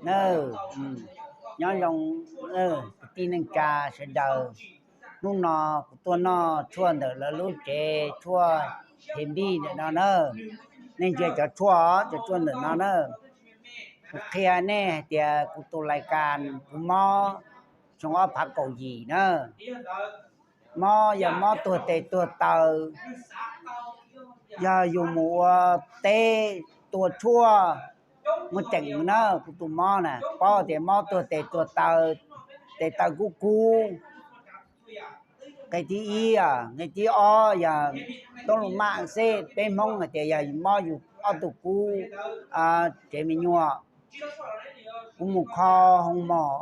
na. Nyob zoo kwv tij neej tsa sawv daws. Hnub no kuv tuaj noj tshuaj ntawm lawv lub tsev tshuaj Hej Npij ntawm no na. Nej ntsia cov tshuaj, cov tshuaj ntawm no na. Kuv qhia nej hais tias kuv tus lais kas kuv mob xyoo ob phav kaum yim na. Mob yog mob tuag tes tuag taw. Yog yus mus ua teb tua tshuaj, muaj ceem na, kuv tus mob na, paub tias mob tuag tes tuag taw, tes taw kub kub. Nqe thib ib, nqe thib ob yog toob lus maj xej, peb Hmoob hais tias yog mob yus ob tug kub, tsev me nyuam. Kuv mus kho hoo mom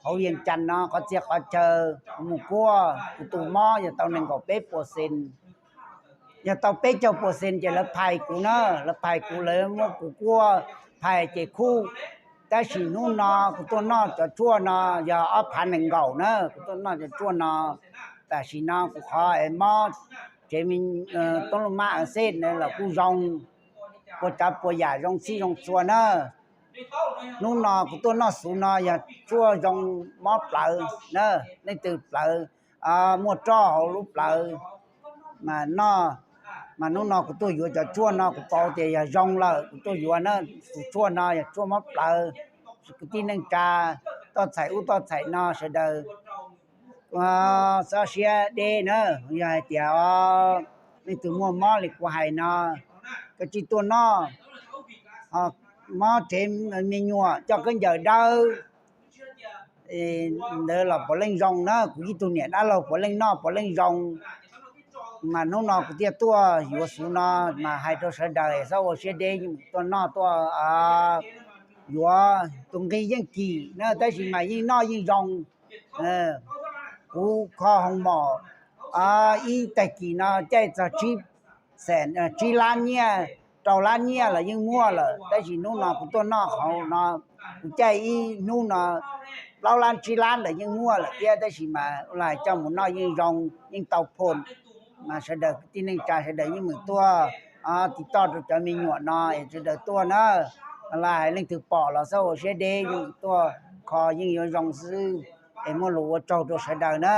hauv Vias Cas no qhov txhia qhov chaw, kuv mus kuaj, kuv tus mob yog tau nees nkaum peb puas xees. Yog tau peb caug puas xees ces lawv phais kuv na, lawv phais kuv, lawv muab kuv kuaj phais ces khuj. Tab sis hnub no kuv tuaj noj cov tshuaj no yog ob phav nees nkaum na, kuv tuaj noj cov tshuaj no. Tam sim no kuv qhov es mob tsev, toob lus maj xej na los kuj zoo, puas tsav puas yam zoo txhij zoo txhua na. Hnub no kuv tuaj noj xuv no yog tshuaj zoo mob plawv na, leej twg plawv, muaj roj hauv lub plawv mas noj. Mas hnub no kuv tuaj yuav cov tshuaj no kuv paub tias yog zoo lawm kuv tuaj yuav na. Tus tshuaj no yog tshuaj mob plawv. Kwv tij neej tsa, toj txhais ub toj txhais no sawv daws txhob siab deb na. Yog hais tias leej twg muaj mob li kuv hais no, koj tsij tuaj noj. Mob tsev me nyuam coj khaub ncaws dawb ntawd los puav leej zoo na, kuv ib tug niam dab laug puav leej noj puav leej zoo. Mas hnub no kuv thiaj tuaj yuav xuv no, mas hais rau sawv daws txhob ua siab deb, yeej meem tuaj noj tuaj yuav. Tus nqi yeej kim na tab sis mas yeej noj yeej zoo. Kuv kho hoo mom ib tag kis no caij txog tsib xees, tsib lab nyiaj, rau lab nyiaj los yeej muaj lawm, tab sis hnub no kuv tuaj noj hauv no, kuv caij ib hnub no plaub lab tsib lab ntawd yeej muaj lawm thiab, tab sis mas los coj mus noj yeej zoo, yeej tau phom. Mas sawv daws kwv tij neej tsa sawv daws yeej meem tuaj tiv toj rau cov me nyuam no es sawv daws tuaj na. Los hais leej twg pom los txhob ua siab deb, yeej tuaj kho yeej yuav zoo xwb. Es muaj lus ua tsaug rau sawv daws na.